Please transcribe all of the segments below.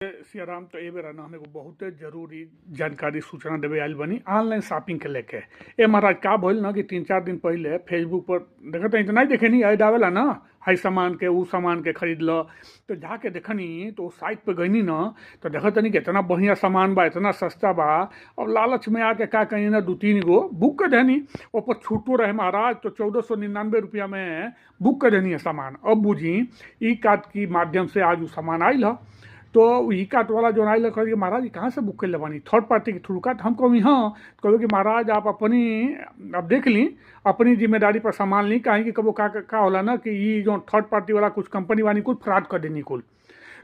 सियाराम, तो ए बेरा ना हम एगो बहुते जरूरी जानकारी सूचना देवे आइल बानी ऑनलाइन शॉपिंग के लेके। ए महाराज, का भइल ना कि 3-4 दिन पहिले फेसबुक पर देखत हई, नहीं देखेनी ऐड आवेला ना, हई सामान के, ऊ सामान के खरीद ल। तो जाके देखनी तो साइट पे गईनी ना, तो देखत तनी कि इतना बढ़िया सामान बा, इतना सस्ता बा। अब लालच में आके का कहीं ना, दू तीन गो बुक कर देनी। ऊपर छूटो रहे महाराज, तो 1499 रुपया में बुक कर देनी है सामान। अब बुझी, ई कार्ट की माध्यम से आज उ सामान आइल ह। तो ई कार्ट वाला जो आइल, कहे कि महाराज, कहाँ से बुक कर बानी, थर्ड पार्टी के थ्रू का? तो हम कहनी हाँ। तो कहे कि महाराज, आप अपनी अब देख ली, अपनी जिम्मेदारी पर सामान ली। काहे कि कबो का का होला ना कि ई जो थर्ड पार्टी वाला कुछ कंपनी वानी कुछ फ्रॉड कर देनी कुल।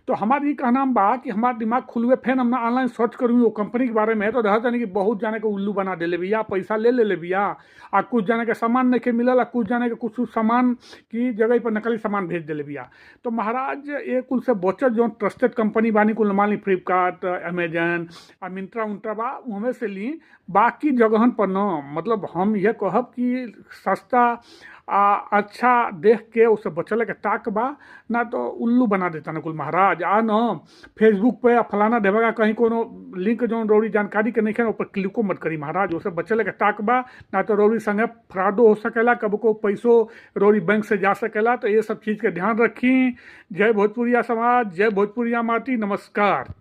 तो हमार ये कहना बा कि हमार दिमाग खुलवे, फेन हम ना ऑनलाइन सर्च करूँ वो कंपनी के बारे में, तो रह जाने कि बहुत जाने के उल्लू बना देले बिया, पैसा ले ले बिया आ कुछ जाने के सामान नहीं के मिलल आ कुछ जाने के कुछ सामान की जगह पर नकली सामान भेज देले बिया। तो महाराज, ये कुल से बचत जो ट्रस्टेड कंपनी बानी कुल, मान ली फ्लिपकार्ट, अमेजन आ मिंत्रा उंत्रा बा, उहमे से ली। बाकी जगहन पर न, मतलब हम यह कहब कि सस्ता आ अच्छा देख के उसे बचल के ताक बा, ना तो उल्लू बना देता ना कुल महाराज। आ न फेसबुक पे आ फलाना ढेबा कहीं कोनो लिंक जो रौरी जानकारी के नहीं, ऊपर क्लिको मत करी महाराज। उसे बचल के ताक बा, ना तो रौरी संगे फ्रॉडो हो सकेला, कबो को पैसो रौरी बैंक से जा सकेला। तो ये सब चीज़ के ध्यान रखी। जय भोजपुरिया समाज, जय भोजपुरिया माटी, नमस्कार।